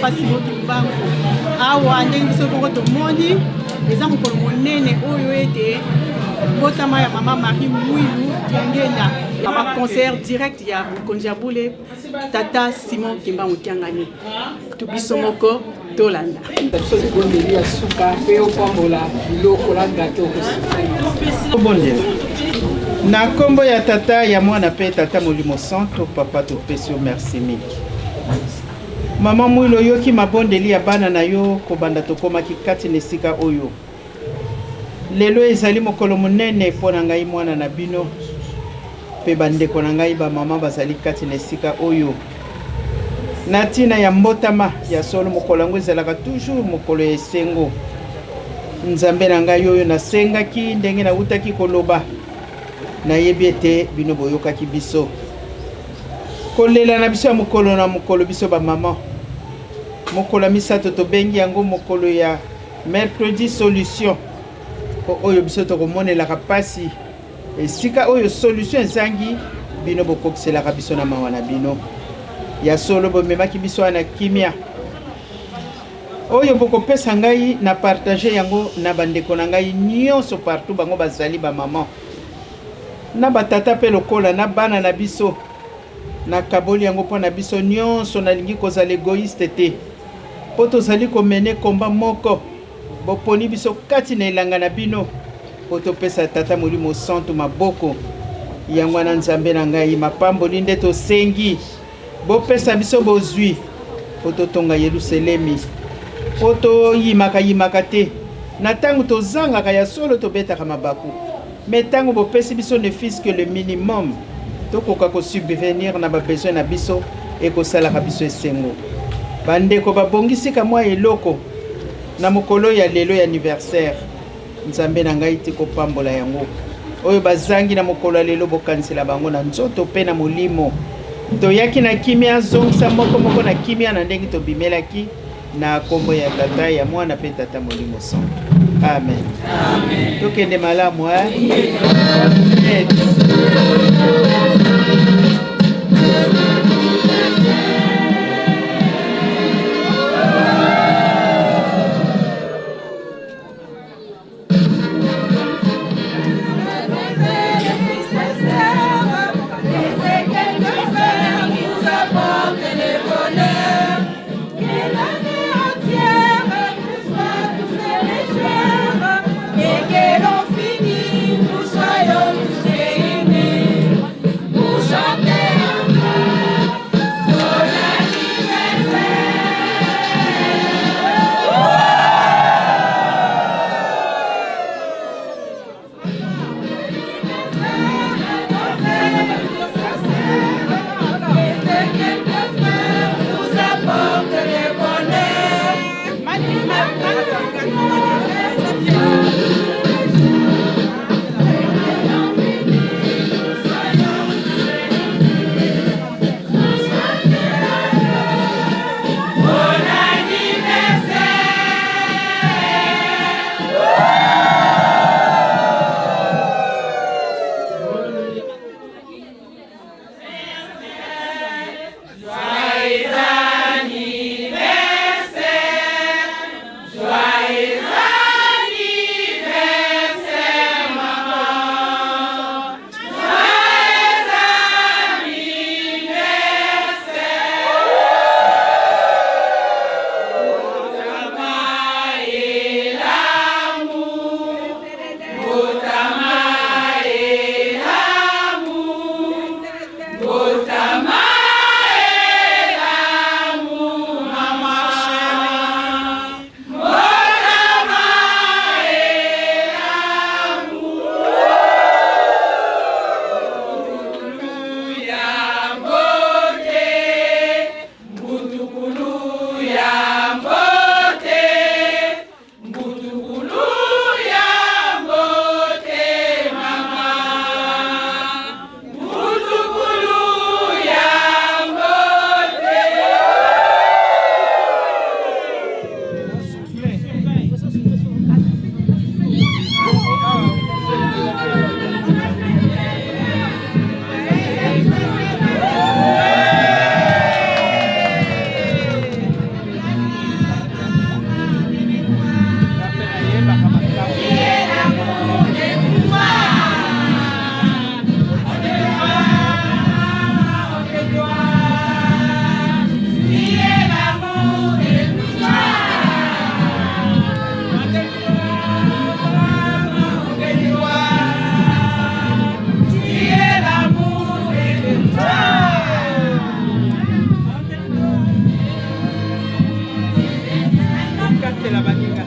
Papa Simon Kimbangu. Awa ndenge biso moko tomoni eza mokolo monene oyo ete mbotama ya mama Marie Mwilu Diangenda ya ba concert direct ya mokonzi ya bule tata Simon Kimbangu Kiangani. To biso moko tolanda. Biso libondeli ya suka mpe opambola biloko na gato okosukisa. Na nkombo ya Tata, ya Mwana mpe Tata Molimo Santo, Papa topesi yo merci mingi. Mama Mwilo, oyoki mabondeli ya bana na yo kobanda tokomaki kati na esika oyo. Lelo ezali mokolo monene mpo na ngai mwana na bino mpe bandeko na ngai bamama bazali kati na esika oyo. Na ntina ya mbotama ya solo, mokolo yango ezalaka toujours mokolo ya esengo. Nzambe na ngai oyo nasengaki ndenge nawutaki koloba, nayebi ete bino boyokaki biso. Kolela na biso ya mokolo na mokolo, biso bamama, mokolo ya misato tobengi yango mokolo ya mercredi solution, mpo oyo biso tokomonelaka mpasi esika oyo solution ezangi, bino bokokiselaka biso na mawa na bino. Ya solo bomemaki biso wana kimia. Oyo bokopesa ngai na partage yango na bandeko na ngai nyonso partout bango bazali ba maman na batata mpe lokola na bana na biso. Nakaboli yango mpo na biso nyonso, nalingi kozala egoiste te mpo tozali komene komba moko. Boponi biso kati na elanga na bino mpo topesa Tata Molimo Santu maboko. Yango wana Nzambe na ngai, mapamboli nde tosengi. Bopesa biso bozwi mpo totonga Yelusalemi, mpo toyimaka-yimaka te. Na ntango tozangaka, ya solo tobetaka mabaku, mais ntango bopesi biso ne fût-ce que le minimum, tokoka ko subvenir na ba besoins na biso, ekosalaka biso esengo. Bandeko babongisi ka mwa eloko na mokolo ya lelo ya anniversaire. Nzambe na ngai tika opambola yango. Oyo bazangi na mokolo ya lelo bokanisela bango na nzoto mpe na molimo. Toyaki na kimia, zongisa moko moko na kimia na ndenge tobimelaki na kombo ya Tata, ya Mwana mpe Tata Molimo Santu. Amen. Amen. Tokende malamu eh? Amen. Tobetela baninga.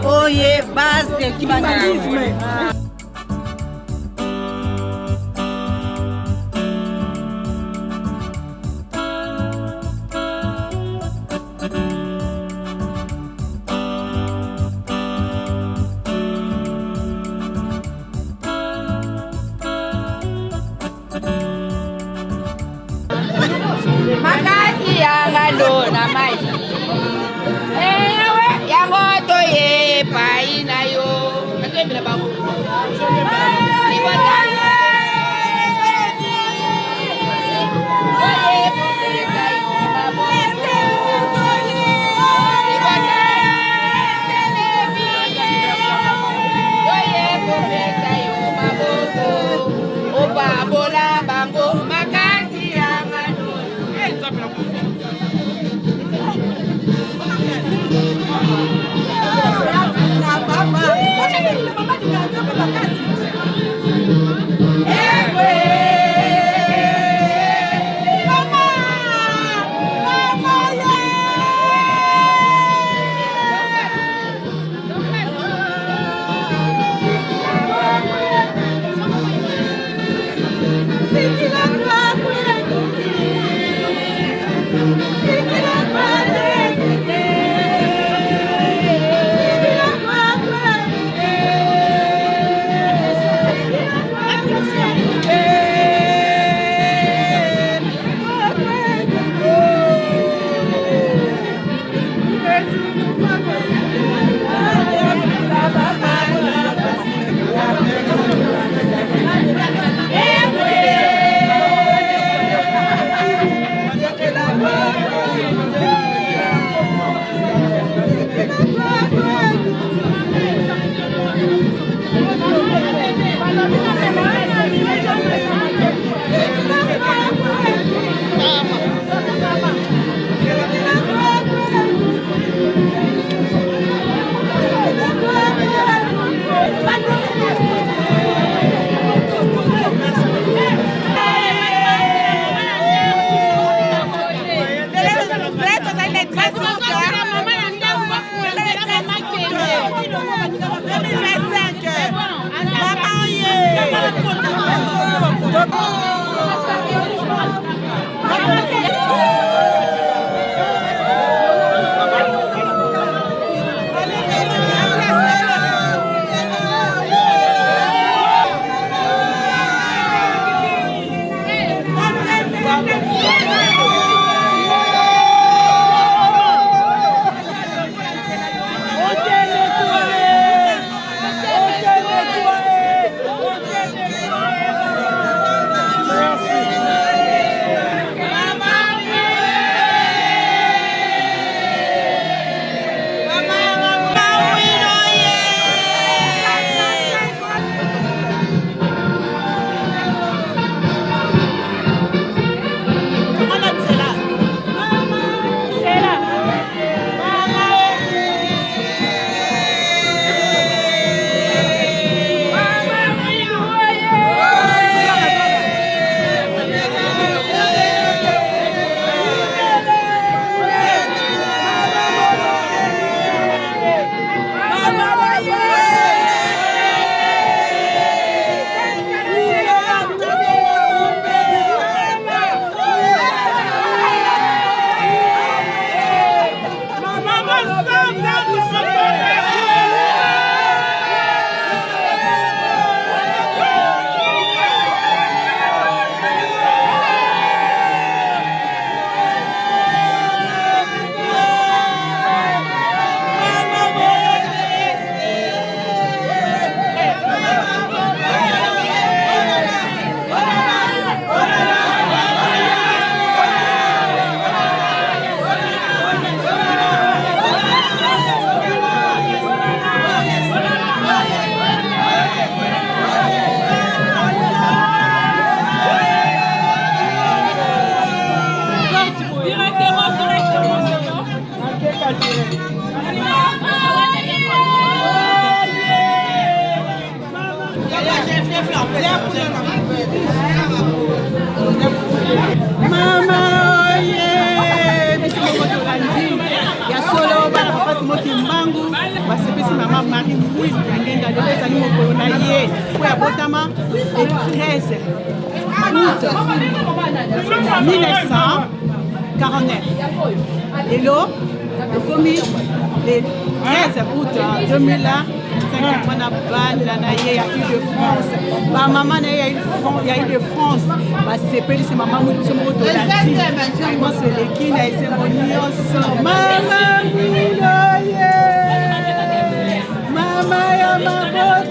Oye, base de kimbanguisme. Makasi yanga lona mai. Eh. Epai na yo nazoyembela bango libota Obabola bango makasi ya ngano. Mama oye biso moko tolandi ya solo bana papa Simon Kimbangu basepesi mama Marie Mwilu ya ngenda lelo ezali mokolo na ye oyo abotama le 13 août 1949 lelo tokomi le 13 août 2025 mwana banda na ye ya ile de france bamama na ye ya ile de france basepelisi mama biso moko tolandi nyonso eleki na esengo nyonso mama milo ye. Na mabota.